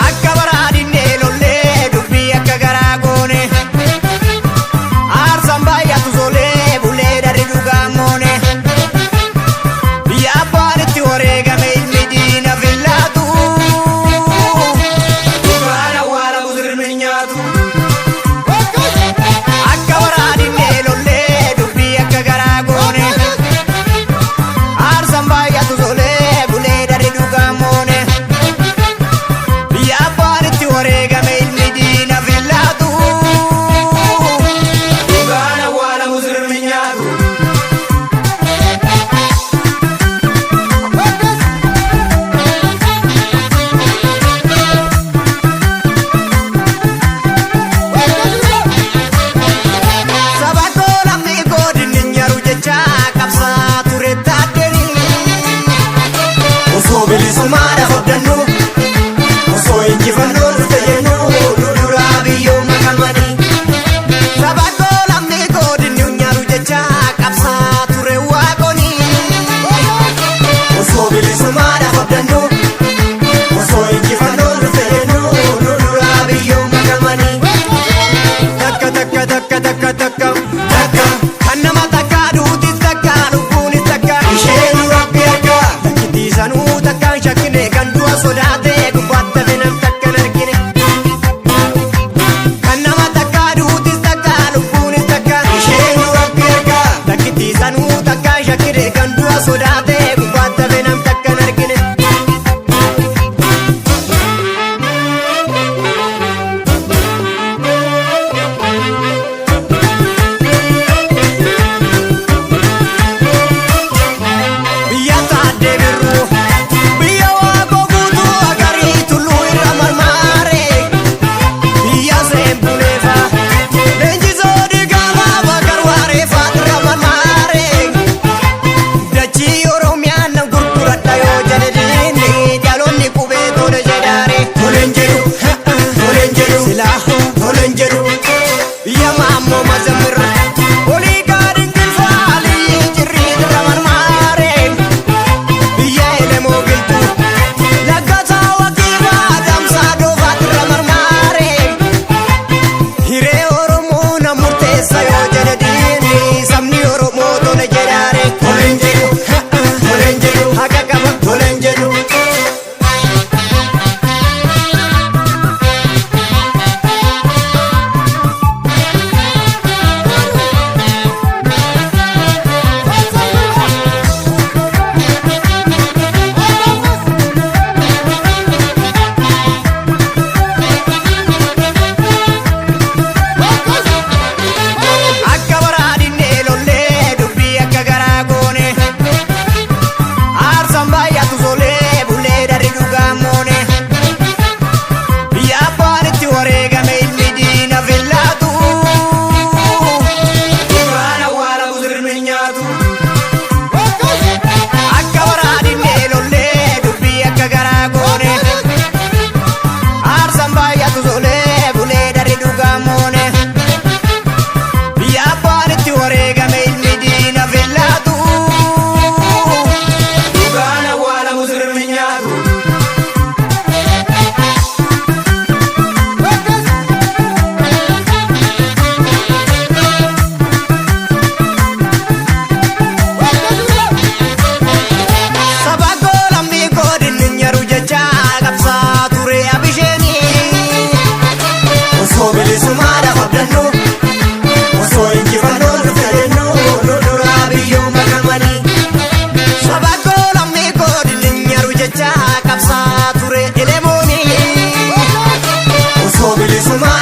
Akka baraadhinnee lollee dubbii akka garaa goone aarsaan baay'atu solee bulee darri dhugaa moone biyya abbaan itti wareegame ilmi diina fillaatu dhugaan awwaala musirmi nyaatu. Akka baraadhinnee lollee dubbii akka garaa goone aarsaan baay'atu solee bulee darri dhugaa moone. Biyya abbaan itti wareegame ilmi diina fillaatu. Dhugaan awwaala musirmi nyaatu. Saba koo lammii koo dinni nyaru jecha qabsaa ture taaddanii. Osoo bilisummaadhaaf abdannu osoo injifannoo dhufte jennu nu duraa biyyoo makamanii. Saba koo lammii koo dinni nyaru jecha qabsaa ture waaqonii. Osoo bilisummaadhaaf abdannu osoo injifannoo dhufte jennu nu duraa biyyoo makamanii. Takka takka takka takka takka takka kan nama takka duutis takka lubbuunis takka isheen rabbi akka takkitiisanuu takkaan shakkine kan du'a sodaate gubbaatti hafe nam takka hin argine. Kan nama takka duutis takka lubbuunis takka isheen rabbi akka takkitiisanuu takkaan shakkine kan du'a sodaate gubbaatti hafe nam takka hin argine. Biyya taaddee birruu biyya waaqoo guutuu agarii tulluu irra marmaare biyya seenbuleefa leenjisoo dhigaafaa bakar waareefaa irra marmaare dachii Oromiyaa nan gurguradha yoo jedhe diinni dhaloonni qubee tole jedhaare toleen jedhu toleen jedhu silaa toleen jedhu biyya maammoo mazamirra olii gaadhin gilfaa alii jirrii irra marmaare. Biyya elemoo giltuu laggasaa wakiifaa adamsaa doofaatti irra marmaare. Hiree Oromoo na murteessa yoo jedhe diinni sabni Oromoo tole jedhaare. Toleen jedhu toleen jedhu haqa qaba toleen jedhu. Akka baraadhinnee lollee dubbii akka garaa goone aarsaan baay'atu solee bulee darri dhugaa moone biyya abbaan itti wareegame ilmi diina fillaatu. Dhugaan awwaala musirmi nyaatu. Akka baraadhinnee lollee dubbii akka garaa goone aarsaan baay'atu solee bulee darri dhugaa moone. Biyya abbaan itti wareegame ilmi diina fillaatu. Dhugaan awwaala musirmi nyaatu. Saba koo lammii koo dinni nyaru jecha qabsaa ture abisheenii. Osoo bilisummaadhaaf abdannu osoo injifannoo dhufte jennu nu duraa biyyoo makamanii. Saba koo lammii koo dinni nyaru jecha qabsaa ture elemoonii. Osoo bilisummaa.